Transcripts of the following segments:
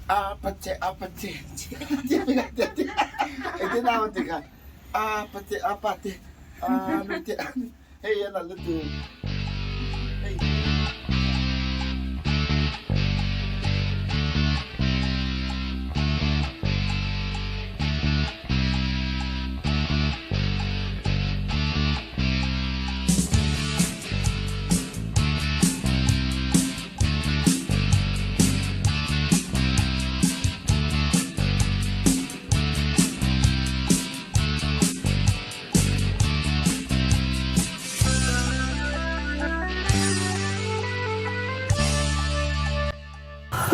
A pa che a pa che engtin a ti kha a pa che a pa te a nu te hei a nalh lutuk hei.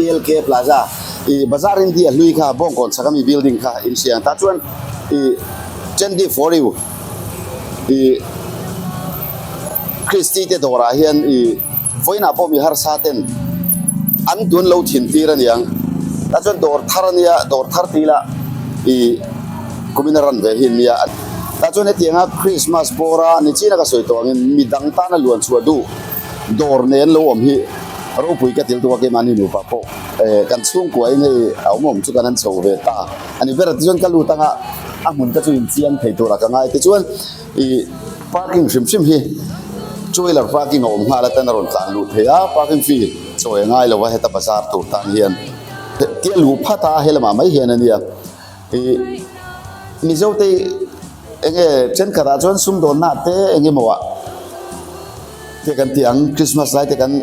PLK Plaza ih Bazar India hlui kha Bawngkawn chhak ami building kha in hria ang tah chuan ih Trendy for you ih Christy te dawrah hian ih vawiinah pawh mi harsa ten an tun lo thin tir a niang tah chuan dawr thar a nia dawr thar tih lah ih kumin a ran ve hi an nia tah chuan hetianga Christmas bawra ni chin a ka sawi tawh angin mi dang tana luan chhuah duh dawr nen lo awm hi ropui ka til tuk a keimahni nupa pawh eh kan chhungkua in hei a awm awm chu kan han chho ve ta a ni ber a tichuan ka lut anga a hmun te chu inchiang thei turah ka ngai tichuan ih parking hrim hrim hi two wheeler parking a awm nghal atan a rawn tlan luh thei a parking fee chawi a ngai lo a heta bazar tur tan hian tia luh phat a helamah mai hian a nia ih mizo te eng nge thenkhatah chuan sumdawnna te eng emaw ah te kan tih ang Christmas lai te kan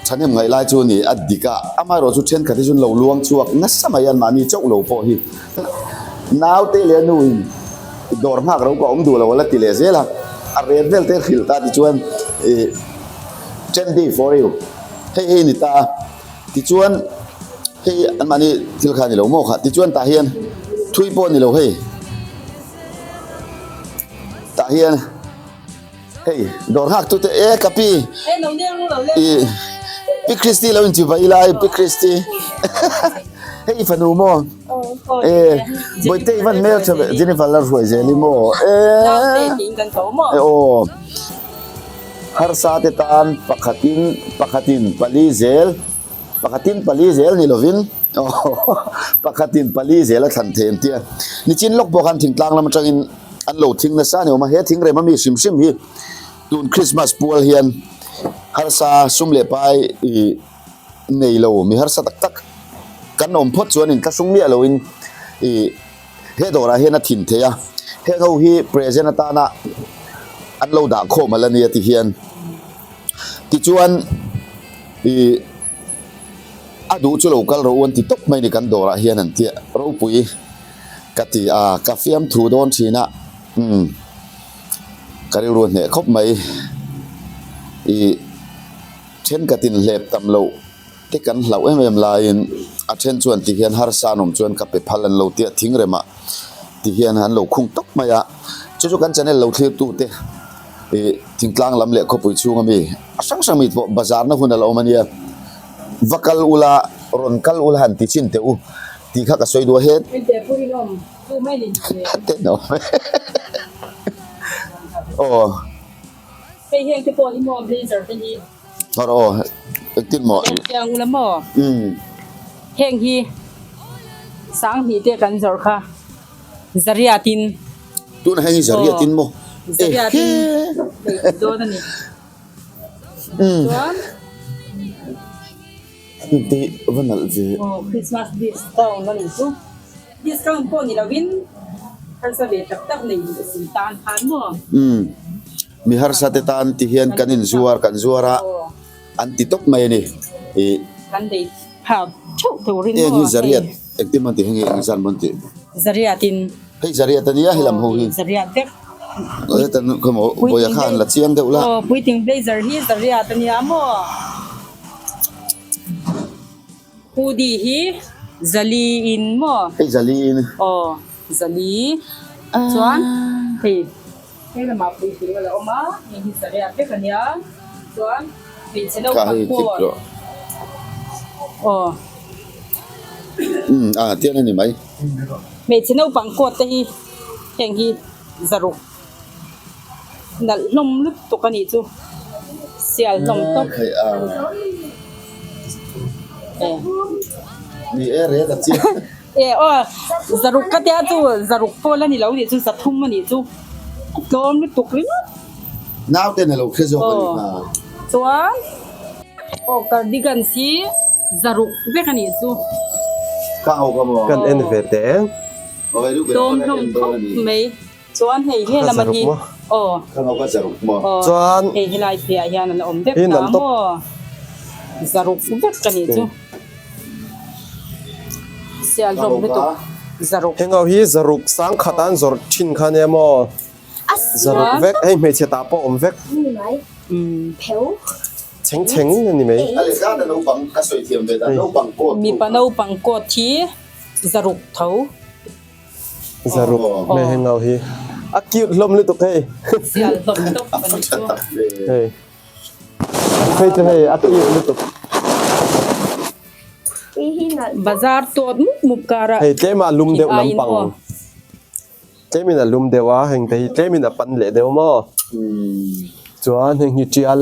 thahnem ngaih lai chu a ni a dik a amaherawh chu thenkhat hi chu an lo luang chhuak nasa mai a anmahni chauh lo pawh hi naute leh a nu in dawr nghak ro ka awm duh lo a la ti leh zel a a ret vel te hrilh ta tichuan ih trendy for you hei hei a ni ta a tichuan hei anmahni thil kha a ni lo maw kha tichuan tah hian thui pawh a ni lo hei tah hian. Hei dawr nghak tute e ka pi i pi Christy lo in chibai ila pi Christy hei i fanu maw e bawihte i van hmel tha ve Jennifer la hruai zel i maw e e aw harsa te tan pakhatin pakhatin pali zel pakhatin pali zel ni lovin Pakhatin pali zel a thlan thei an tia. Nichin lawk pawh khan thingtlang lam atangin an lo thing nasa a ni awm a, he thingrem ami hrim hrim hi tun Christmas pual hian harsa sum leh pai ih nei lo mi harsa tak tak kan awm phawt chuan inthlahrung miah loin ih he dawrah hian a thin thei a, heng ho hi present atana an lo dah khawm alh a nia ti hian tichuan ih. A duh chu lo kal rawh u an ti tawp mai ni kan dawrah hian an tia ropui ka ti a ka fiamthu dawn thin a umm ka rilru a hneh khawp mai ih thenkhat in hlep tam loh te kan hlauh em em laiin a then chuan ti hian harsa an awm chuan ka pe phal an lo tia thingrem ah ti hian an lo khung tawp mai a chu chu kan channel lo thlir tu te ih thingtlang lam leh khawpui chhung ami a hrang hrang mi pawh bazar na hun a la awm a nia va kal ula rawn kal ula han ti chin teh u tih kha ka sawi duh a he aw aw engtin maw umm heng hi sanghnih te kan zawrh kha. Zariatin. Tuna heng hi Zariatin maw? Zariatin lei dawn a ni. Chuan. Te va nalh ve. Aw Christmas discount a nih chu. Discount pawh ni lovin harsa ve tak tak nei si tan khan maw? Umm mi harsa te tan ti hian kan inzuar kan zuar a an ti tawp mai a ni. Ih. Kan lei phak theuh turin maw? Heng hi Zariat. Engtin man tih hei nge engzan man tih? Zariat in. Hei zariat a nia helam ho hi. Zariat vek. Heta khaw maw bawia kha an la chiang deuh la. Aw puitling blazer hi zariat a nia maw? Hoodie hi zali in maw? Hei zali in. Aw zali chuan hei. Hei lamah puitling a la awm a, hei hi zariat vek a nia chuan hmeichhe naupang pawh aw umm a tiang a ni mai. Hmeichhe naupang coat te hi heng hi zaruk nalh hlawm lutuk a nih chu sial hlawm tawp. Ni e rate a chiang. E aw zaruk ka tia chu zaruk pawh la ni lo nih chu zathum a nih chu tlawm lutuk ringawt. Naute na lo hre zawk a nih kha. Chuan aw cardigans hi zaruk vek a nih chu. Ka ho ka maw. Kan en ve teh. Tlawm hlawm khawp mai. Chuan hei he lama hi aw. Ka ho ka zaruk maw. Chuan hei helai piah hian a la awm vek ta maw. Zaruk vek a nih chu. Sial hlawm lutuk zaruk. Heng ho hi zaruk sangkhat an zawrh thin kha nia maw. Zaruk vek hei hmeichhe tah pawh awm vek. Chheng chheng a ni mai. Mipa naupang coat hi zaruk tho. Zaruk hmel heng ho hi a cute hlawm lutuk hei. Sial hlawm tawp a ni chu. Hei phei chu hei a cute lutuk. Bazar tawt mup mup karah Hei tlem a lum deuh lampang. Tlemin a lum deuh a, heng te hi tlemin a pan leh deuh maw? Chuan heng hi tial,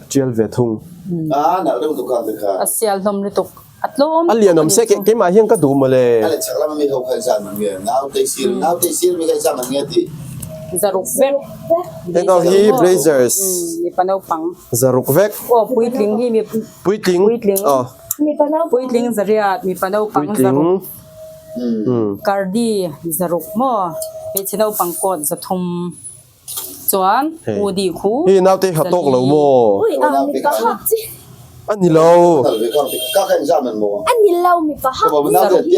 a tial ve thung. A nalh deuh dukan te kha. A sial hlawm lutuk, a tlawm A lian awm se, keimah hian ka duh mawle. A leh chhak lama mi ho kha inzam ang nge? Naute sir, naute sir mi kha inzam ang nge tih? Zaruk vek. Heng ho hi blazers. Mipa naupang. Zaruk vek. Aw puitling hi mi. Puitling. Puitling. Aw. Mipa naupang. Puitling zariat, mipa naupang zaruk. Puitling. Cardi zaruk maw hmeichhe naupang coat zathum chuan hoodie khu Hei naute ha tawk lo maw? Ui a mipa hak chi. A ni lo. A ni lo mipa hak chi.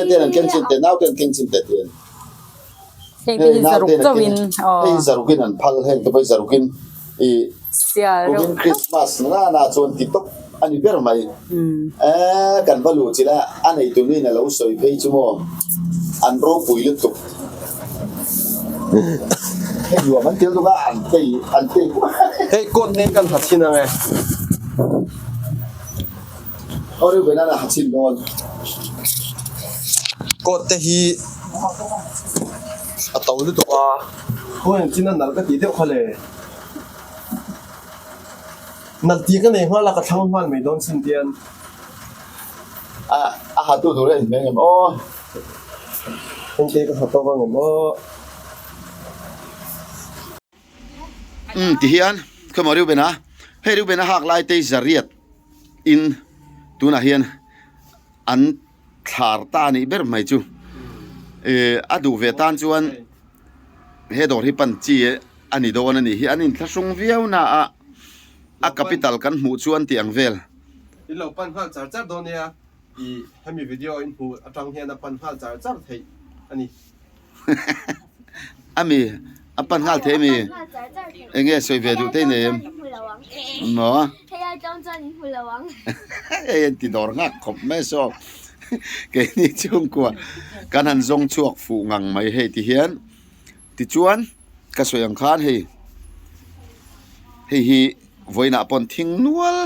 Heng te hi zaruk chauhin aw. Hei zarukin an phal heng te pawh hi zarukin i Sial reuh. Kumin Christmas nana chuan ti tawp a ni ber mai. Eee kan va luh chilh a, a neitu niin a lo sawi phei chu maw an ropui lutuk. Hei nuam an tel tuk a, an tei an tei Hei coat nen kan ha chhin ang e. Aw Reuben a ha chhin dawn. Coat te hi a to lutuk a. Khawi ang chin a nalh ka tih deuh kha le. Nalh tih ka nei nghal a ka thlang nghal mai dawn sin tian. A a ha tu tur a inhmeh ngem aw. Engte ka ha tawk ang em aw. Umm ti hian khawmaw Reuben a hei Reuben a hak lai te hi zariat in tunah hian an thlar ta a nih ber mai chu ih a duh ve tan chuan he dawr hi pan chi a ni dawn a nih hi an inthlahrung viau na a a capital kan hmuh chuan tih ang vel. In lo pan nghal char char dawn nia ih hemi video in hmuh atang hian a pan nghal char char theih a ni. Ami a pan nghal thei ami eng nge sawi ve duh te nei em maw hei an ti dawr nghak khawp mai saw keini chhungkua kan han zawng chhuak fuh ngang mai hei ti hian tichuan ka sawi ang khan hei hei hi vawiinah pawn thing nual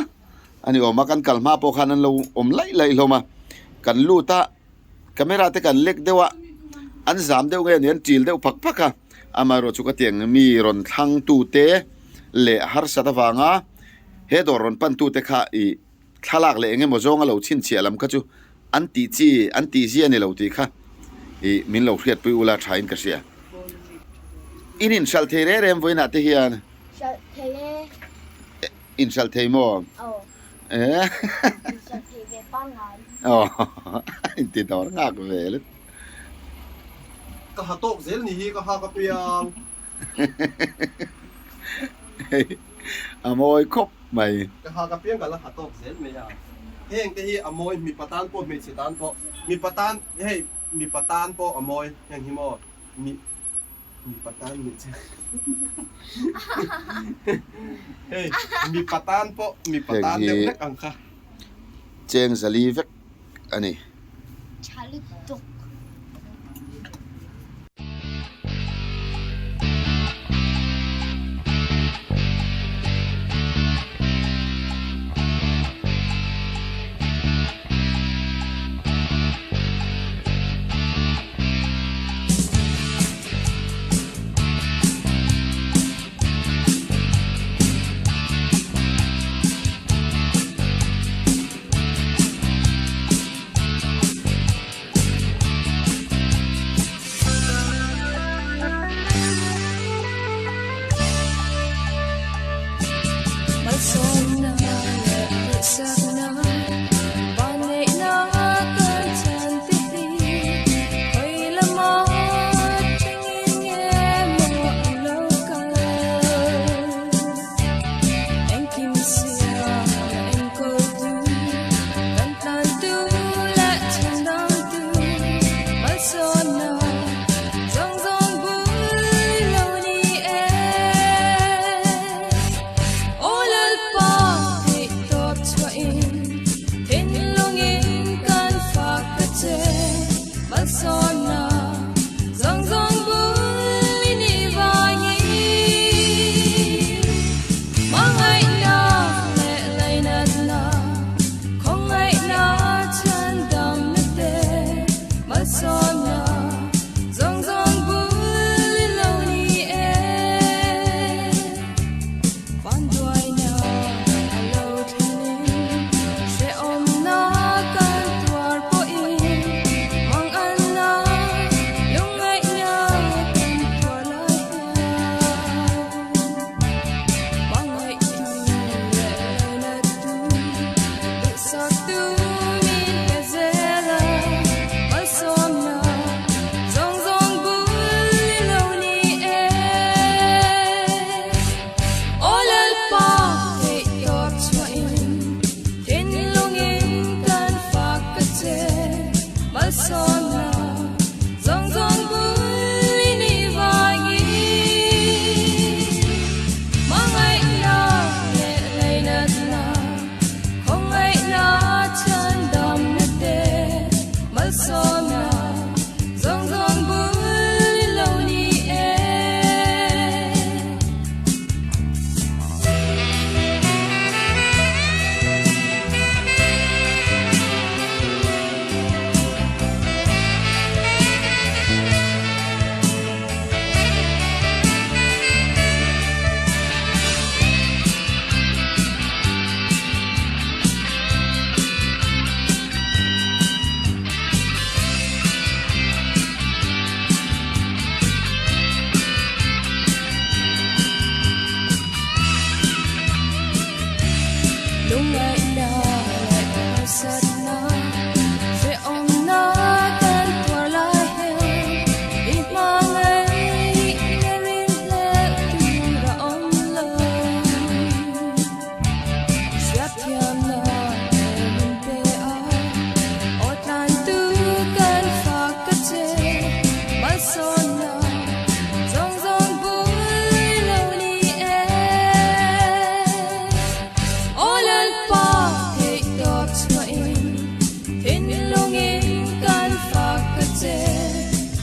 a ni awm a kan kal hma pawh khan an lo awm laih laih hlawm a kan lut a. Camera te kan lek deuh a, an zam deuh nge ni an til deuh phak phak a, amaherawh chu ka tiang mi rawn thlang tu te leh harsat avanga he dawr rawn pan tu te kha ih thlalak leh eng emaw zawnga lo chhinchhiah lam kha chu an tih chi an tih zia a ni lo tih kha ih min lo hriatpui ula tha in ka hria. In inhralh thei reng reng vawiinah te hian. Hralh thei e. Inhralh thei maw? Aw. Eh. Inhralh thei ve pangngai. Aw. Inti dawr nghak ve lut. Ka ha tawk zel ni hi ka hak apiang. Hei a mawi khawp mai. Ka hak apiang ka la ha tawk zel mai a. Heng te hi a mawi mipa tan pawh hmeichhe tan pawh mipa tan hei mipa tan pawh a mawi heng hi maw mi Mipa tan nih che. Hei mipa tan pawh mipa tan deuh hlek ang kha. Cheng zali vek a ni. Tha lutuk.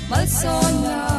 Malsawmna.